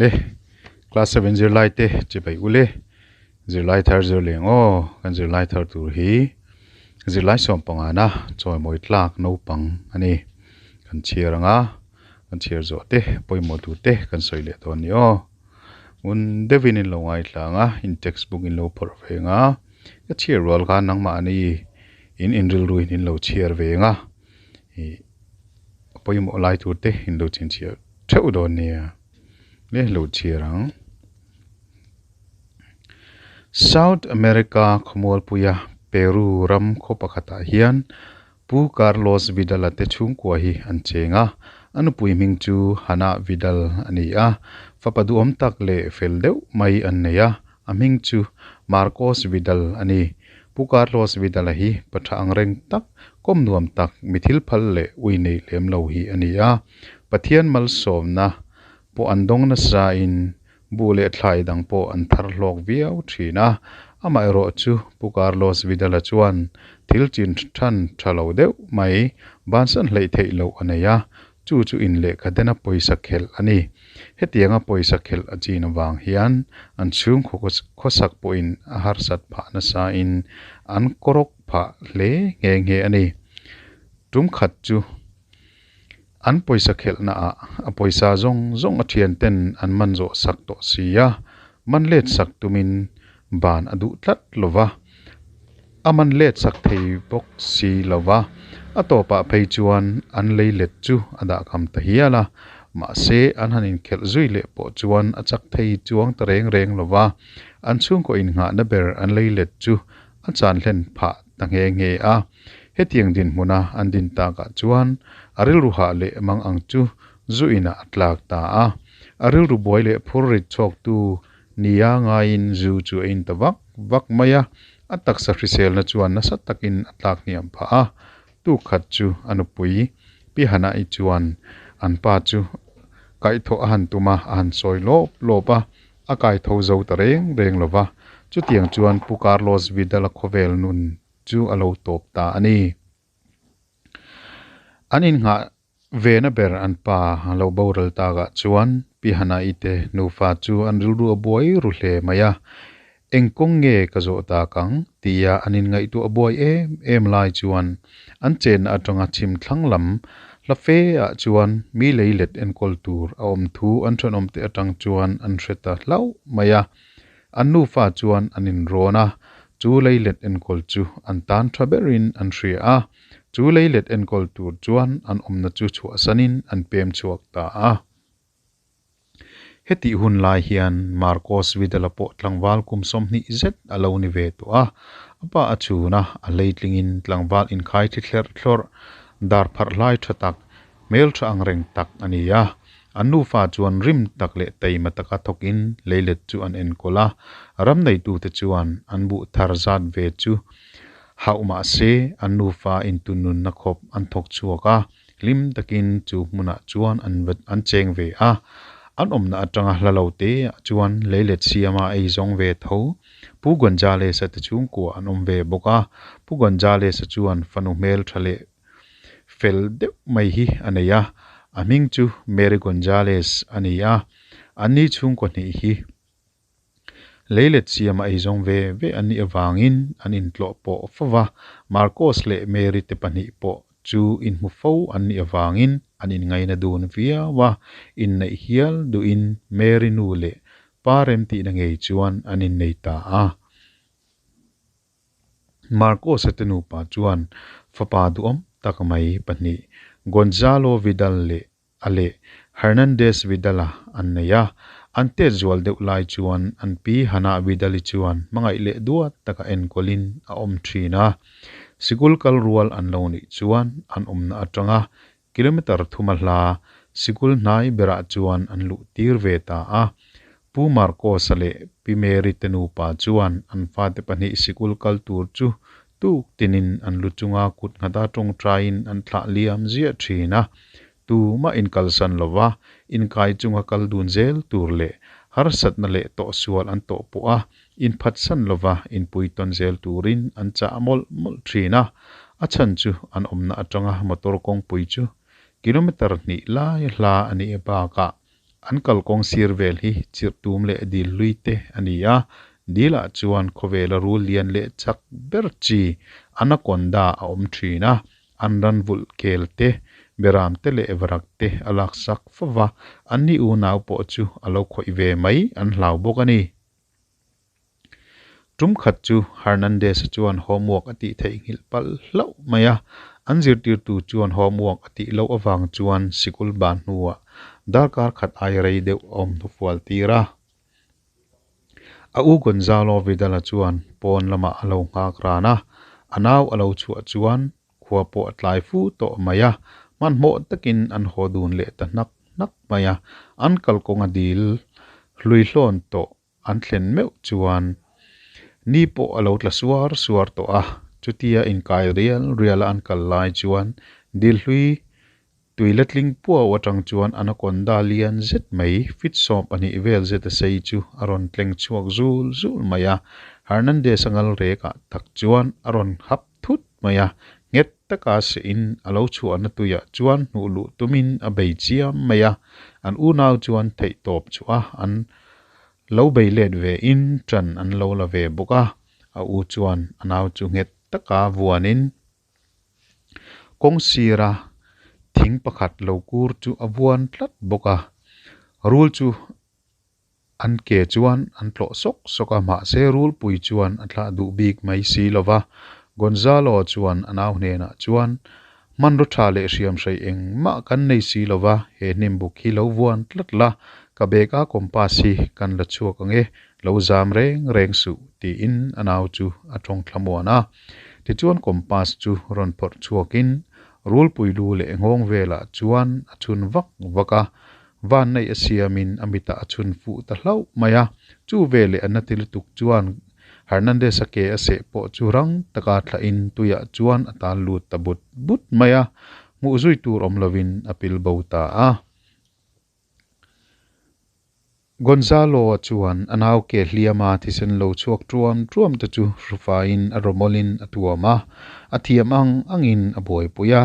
Le class 7 zirlai te chibai ule zirlai thar zir leng aw kan zirlai thar tur hi zirlai sawm panga na chawimawi tlak naupang a ni kan chhiar anga kan chhiar zawh te pawimawh tur te kan sawi leh dawn a ni aw ngun deuhin in lo ngaithla ang a in textbook in lo phawrh ve ang a ka chhiar rual khan nangmahni in inrilru in in lo chhiar ve ang a ih a pawimawh lai tur te in lo chhinchhiah theuh dawn nia le lo chhiar ang. South America khawmualpuia Peru ram khaw pakhatah hian Pu Carlos Vidal-a te chhungkua hi an cheng a, a nupui hming chu Hannah Vidal a ni a, fapa duhawm tak leh fel deuh mai an nei a, a hming chu Marcos Vidal a ni. Pu Carlos Vidal-a hi pa tha angreng tak, kawm nuam tak, mi thil phal leh ui nei lem lo hi a ni a. Pathian malsawmna pawh an dawng nasain buh leh thlai dang pawh an thar hlawk viau thin a. Amaherawh chu Pu Carlos Vidal-a chuan thil chin than tha lo deuh mai bansan hleih theih loh a nei a, Chu chu in lehkha dena pawisa khelh a ni. Hetianga pawisa khelh a chin avang hian an chhungkhaw khawsak pawhin a harsat phah nasain an kawrawk phah hle nghe nghe a ni. Tum khat chu an pawisa khelhna ah a pawisa zawng zawng a thian ten an man zawh sak tawh si a, man let sak tumin ban a duh tlat lo va. A man let sak thei bawk si lo va, a tawpah phei chuan an lei let chu a dah kham ta hial a. Mahse, an han inkhelh zui leh pawh chuan a chak thei chuang ta reng reng lo va, an chhungkaw innghahna ber an lei let chu a chan hlen phah ta nghe nghe a. Hetiang dinhmuna an din takah chuan a rilru hah leh mang ang chu zu inah a tlak ta a. A rilru buai leh phur rit chhawktu Nia ngaiin zu chu a in ta vak vak mai a, a taksa hriselna chuan nasa takin a tlak hniam phah a. Tuk khat chu a nupui Pi Hana'i chuan an pa chu kaihthawh a han tum a, a han sawi lawp lawp a, a kaitho zo ta reng reng lo va. Chutiang chuan Pu Carlos Vidal-a khawvel nun chu a lo tawp ta a ni. An innghah Vena ber an pa a lo boral takah chuan Pi Hana-i te nufa chu an rilru a buai ru hle mai a, Eng kawng nge ka zawh tak ang? tia an inngaihtuah buai em em lai chuan an chenna atanga chhim thlang lam hla fe ah chuan mi lei let enkawl tur a awm thu an thenawmte atang chuan an hre ta hlauh mai a. An nufa chuan an inrawn a, chu lei let enkawl chu an tan tha berin an hria a. Chu leilet enkawl tur chuan an awmna chu chhuahsanin an pem chhuak ta a. Hetih hun lai hian Marcos Vidal-a pawh tlangval kum 20 zet a lo ni ve tawh a. A pa a chhun a, a hleitlingin tlangval inkhai thli thlerh thlawrh, dar pharh hlai tha tak, hmeltha angreng tak a ni a. An nufa chuan rim tak leh taima taka thawkin leilet chu an enkawl a. Ram neitute chuan an buh thar zat ve chu Hauh mahse, an nufa intunnunna khawp an thawk chhuak a, hlim takin chu hmunah chuan an an cheng ve a. An awmna atanga hla lo te ah chuan leilet siama ei zawng ve tho. Pu Gonzales-a te chhungkua an awm ve bawk a. Pu Gonzales-a chuan fanu hmel tha leh fel deuh mai hi a nei a, a hming chu Mary Gonzales a ni a. Anni chhungkaw hnih hi. Leilet siam a eizawng ve ve an nih avangin an intlawh pawh fo va, Marcos leh Mary te pahnih pawh chu inhmu fo an nih avangin an inngaina dun viau a, inneih hial duhin Mary nu leh pa remtihna ngei chuan an innei ta a. Marcos-a te nupa chuan fapa duhawm tak mai pahnih Gonzalo Vidal leh a leh Hernandez Vidal-a an nei a. An tet zual deuh lai chuan an pi Hannah Vidal-i chuan hmangaih leh duat taka enkawlin a awm thin a. Sikul kal rual an lo nih chuan an awmna atanga kilometre thuma hla sikul hnai berah chuan an luh tir ve ta a. Pu Marcos-a leh Pi Mary te nupa chuan an fate pahnih sikul kal tur chu tuk tinin an lu chunga kut nghata tawngtaiin an thlah liam ziah thin a. Tumah inkalsan lova inkai chunga kal dun zel tur leh harsatna leh tawhsual an tawh pawh a, inphatsan lova inpui tawn zel turin an chah mawlh mawlh thin a. A chhan chu an awmna atanga motor kawngpui chu kilometre hnih lai hla a nih bakah. An kalkawng sir vel hi chirh tum leh dil hlui te a ni a, dilah chuan khawvela rul lian leh chak ber chi anaconda a awm thin a, an ran vulh kel te, beram te leh varak te a laksak fo va, anni unau pawh chu a lo khawih ve mai an hlau bawk a ni. Tum khat chu Hernandez-a chuan homework a tih theihnghilh palh hlauh mai a, an zirtirtu chuan homework a tih loh avang chuan sikul ban hnuah darkar khat ai rei deuh a awm hnufual tir a. A u Gonzalo Vidal-a chuan pawn lamah a lo nghak ran a, a nau a lo chhuah chuan khua pawh a tlai fu tawh mai a, hmanhmawh takin an haw dun leh ta hnak hnak mai a, an kalkawnga dil hlui hlawn tawh An thlen meuh chuan ni pawh a lo tla suar suar tawh a, chutia inkai rial riala an kal lai chuan Dilhlui tui la tling puau atang chuan anaconda lian zet mai fit 20 vel zeta sei chu a rawn tleng chhuak zul zul mai a, Hernandez-a ngal rekah tak chuan a rawn hap thut mai a, nghet taka sehin a lo chhuahna tuiah chuan hnuh luh tumin a bei chiam mai a, an unau chuan theihtawp chhuah a an lo bei let ve in ṭan an lo la ve bawk a, a u chuan a nau chu nghet taka vuanin kawng sira thing pakhat lo kur chu a vuan tlat bawk a, rul chu An ke chuan an tlawh sawk sawk a, mahse rulpui chuan a thlah duh bik mai si lo va. Gonzalo chuan a nau hnenah chuan, Hmanraw tha leh hriam hrei engmah kan nei si lo va, he hnimbuk hi lo vuan tlat la, ka bag a compass hi kan la chhuak ang e, lo zam reng reng suh, tiin a nau chu a tawng thlamuan a. Tichuan compass chu rawn phawrh chhuakin rulpui lu leh nghawng velah chuan a chhun vak vak a, Van neih a siamin a mitah a chhun fuh ta hlauh mai a, chu veleh a na ti lutuk chuan Hernandez-a ke a seh pawh chu rang taka thlahin tuiah chuan a tan lut ta but but mai a, hmuh zui tur awm lovin a pil bo ta a. Gonzalo-a chuan a nau ke hliama thisen lo chhuak tuam tuam te chu hrufaiin a rawmawlin a tuam a, a thiam ang angin a buaipui a,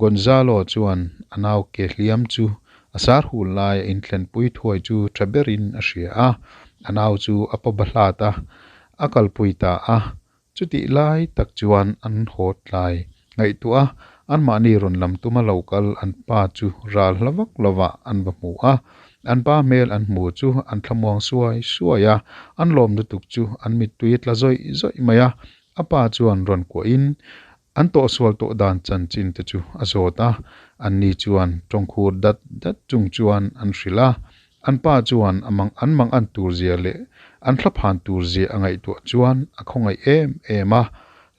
Gonzalo chuan a nau ke hliam chu a sar hul laia inthlenpui thuai chu tha berin a hria a, a nau chu a paw bahlat a, a kalpui ta a. Chutih lai tak chuan an haw tlai ngaihtuah a, anmahni rawn lam tuma lo kal an pa chu ral hla vak lovah an va hmu a. An pa hmel an hmu chu an thlamuang suai suai a, an lawm lutuk chu an mittui a tla zawih zawih mai a. A pa chuan rawn kuahin An tawhsual tawh dan chanchin te chu a zawt a, anni chuan tawngkhur dat dat chung chuan an hrilh a. An pa chuan a mang an mang an tur zia leh an thlaphan tur zia a ngaihtuah chuan a khawngaih em em a,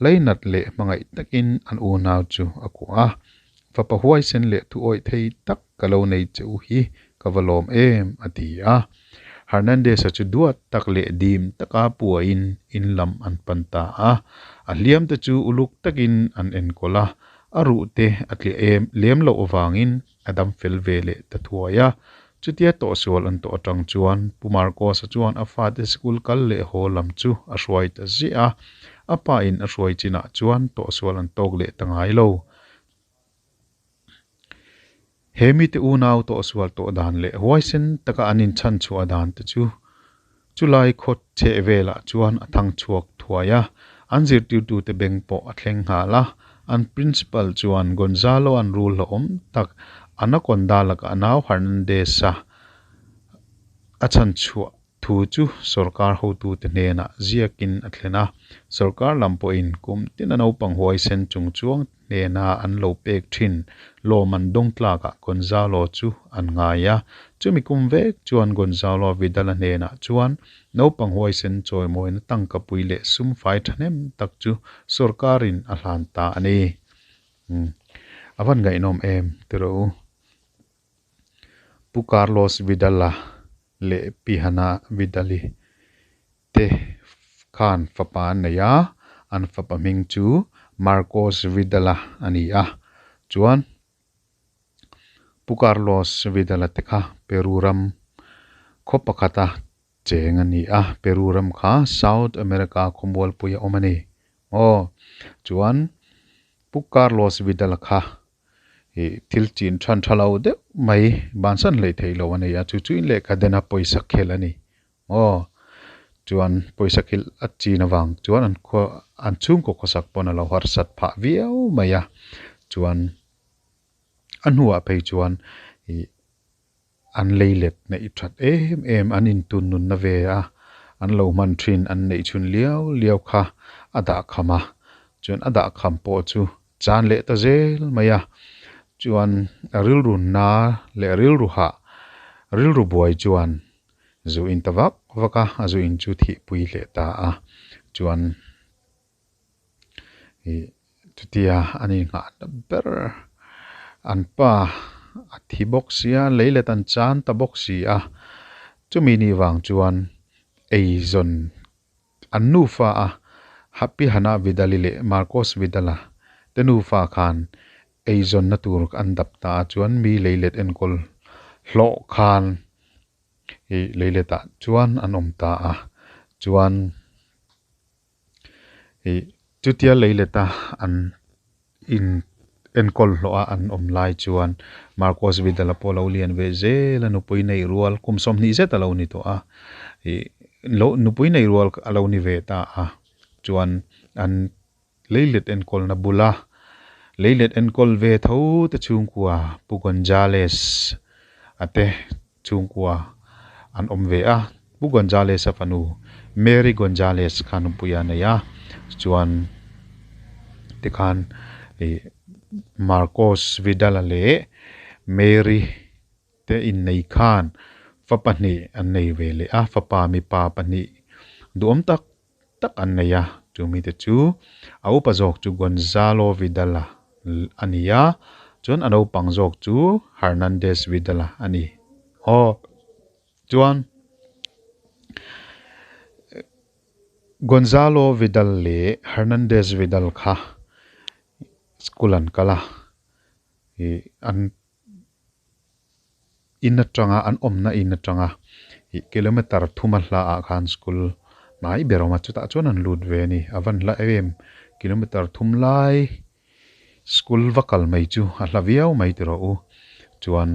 leinat leh hmangaih takin an unau chu a kuah a. Fapa huaisen leh thuawih thei tak ka lo nei che u hi ka va lawm em, a ti a. Hernandez-a chu duat tak leh dim taka puain in lam an pan ta a. A hliam te chu uluk takin an enkawl a, a ruh te a tliah em lem loh avangin a dam fel ve leh ta thuai a. Chutia tawhsual an tawh atang chuan Pu Marcos-a chuan a fate sikul kal leh haw lam chu a hruai ta ziah a. A pa in a hruai chinah chuan tawhsual an tawk leh ta ngai lo. He mite unau tawhsual tawh dan leh huaisen taka an inchhan chhuah dan te chu chulai khaw chheh velah chuan a thang chhuak thuai a, an zirtirtute beng pawh a thleng nghal a. An principal chuan Gonzalo an rul hlauhawm tak Anaconda lakah a nau Hernandez-a a chhan chhuah Thu chu sorkar hotute hnenah ziakin a thlen a, sorkar lam pawhin kum tina naupang huaisen chungchuang hnena an lo pek thin lawm an dawng tlakah Gonzalo chu an ngai a. Chumi kum vek chuan Gonzalo Vidal-a hnenah chuan naupang huaisen chawimawina tangkapui leh sum fai thahnem tak chu sorkarin a hlan ta a ni. A van ngaihnawm em tiraw u? Pu Carlos Vidal-a leh Pi Hana Vidal-i te khan fapa an nei a, an fapa hming chu Marcos Vidal-a a ni a. Chuan Pu Carlos Vidal-a te kha Peru ram khaw pakhata cheng a ni a, Peru ram kha South America khawmualpui a awm a ni. Aw, chuan Pu Carlos Vidal-a kha. Ih thil chin than tha lo deuh mai bansan hlei theih loh a nei a, chu chu in lehkha den a pawisa khelh a ni. Aw chuan pawisa khelh a chin avang chuan an khua an chhungkaw khawsak pawn a lo harsat phah viau mai a, chuan a hnuah phei chuan ih an lei let neih that em em an intun nunna ve a, an lo hman thin an neih chhun liau liau kha a dah kham a, chuan a dah kham pawh chu chan leh ta zel mai a, chuan a rilru na leh rilru hah rilru buai chuan zu in ta vak vak a, a zu in chu thihpui leh ta a, chuan ih chutia a ni nghah na ber an pa a thi bawk si a lei let an chan ta bawk si a chumi ni vang chuan eizawn an nufa a Happy Hana Vidal-i leh Marcos Vidal-a te nufa khan eizawnna tur an dap ta a chuan mi lei let enkawl hlawh khan ih lei letah chuan an awm ta a chuan. Ih chutia lei leta an in enkawl hlawh a an awm lai chuan Marcos Vidal-a pawh a lo lian ve zel a nupui nei rual kum sawmhnih zet a lo ni tawh a ih lo nupui nei rual a lo ni ve ta a chuan an lei let enkawlna bula lei let enkawl ve tho te chhungkua Pu Gonzales a te chhungkua an awm ve a, Pu Gonzales-a fanu Mary Gonzales kha nupui a nei a, chuan tikhan ih Marcos Vidal-a leh Mary te innei khan fa pahnih an nei ve leh a, fapa mipa pahnih duhawm tak tak an nei a, chu mite chu a upa zawk chu Gonzalo Vidal-a a ni a, chuan a naupang zawk chu Hernandez Vidal-a a ni. Aw chuan Gonzalo Vidal leh Hernandez Vidal kha school an kal a, ih an In atanga an awmna in atanga ih kilometer thuma hla ah khan school hnai ber a awm a chutah chuan an lut ve a ni a van hla em kilometer thum lai school va kal mai chu a hla viau mai ti rawh u chuan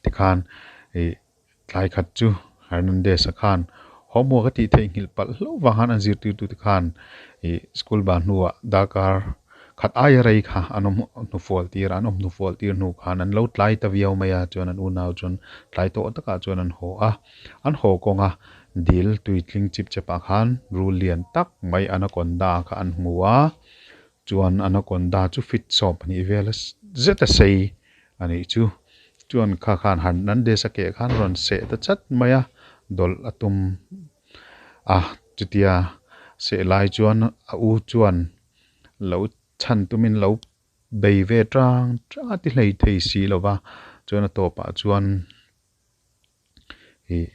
tikhan ih tlai khat chu Hernandez a khan homework a tih theihnghilh palh hlauh vang khan an zirtirtu te khan ih school ban hnuah darkar khat aia rei kha an awm hnufual tir a an awm hnufual tir hnu khan an lo tlai ta viau mai a chuan an unau chuan tlai tawh takah chuan an haw a an haw kawng a dil tui tling chip chep ah khan rul lian tak mai anaconda kha an hmu a chuan anaconda chu fit sawm pahnih vel zet a sei a nih chu. Chuan kha khan Hernandez a keh khan rawn seh ta chat mai a, dawlh a tum a, chutia seh lai chuan a u chuan lo chhan tumin lo bei ve tang tang a ti hlei thei si lo va, chuan a tawpah chuan ih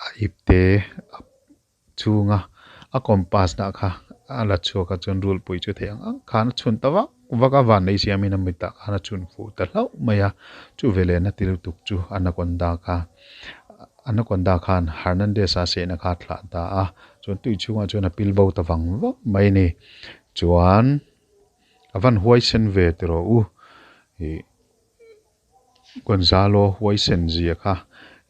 a ipte a chhunga a compass dah kha a la chhuak a chuan rulpui chu theih ang ang khan a chhun ta vak vak a van ei siamin a mitah khan a chhun fuh ta hlauh mai a chu veleh na ti lutuk chu anaconda kha anaconda khan Hernandez a sehna kha a thlah ta a chuan tui chhungah chuan a pil bo ta vang vang mai a ni chuan a van huaisen ve tiraw u ih. Gonzalo huaisen zia kha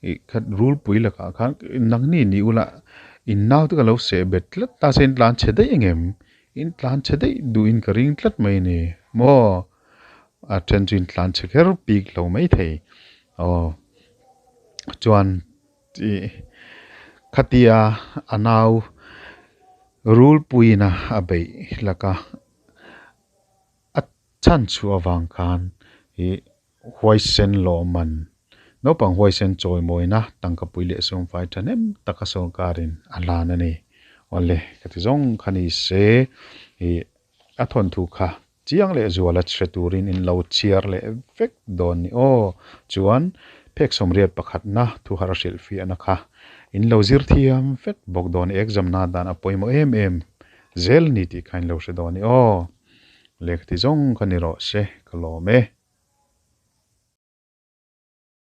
ih khat rulpui lakah khan nangni ni ula in nau te ka lo seh bet tlat ta se in tlan chhe daih engem in tlan chhe daih duhin ka ring tlat mai a ni maw a then chu in tlan chhe kher bik lo maithei aw chuan ih khatia a nau rulpuiin a beih laka. A chhan chhuah avang khan ih huaisen lawhman, naupang huaisen chawimawina tangkapui leh sumfai thahnem taka sawrkarin a hlan a ni. Awle, ka ti zawng kha ni se ih a thawnthu kha chiang leh zuala hre turin in lo chhiar leh vek dawn ni aw. Chuan phek sawmriat pakhatna thuhar a hrilhfiahna kha in lo zir thiam vek bawk dawn ni. Exam na dan a pawimawh em em zel a ni tih kha in lo hre dawn ni aw. Lehkha ti zawng kha ni rawh se ka lawm e.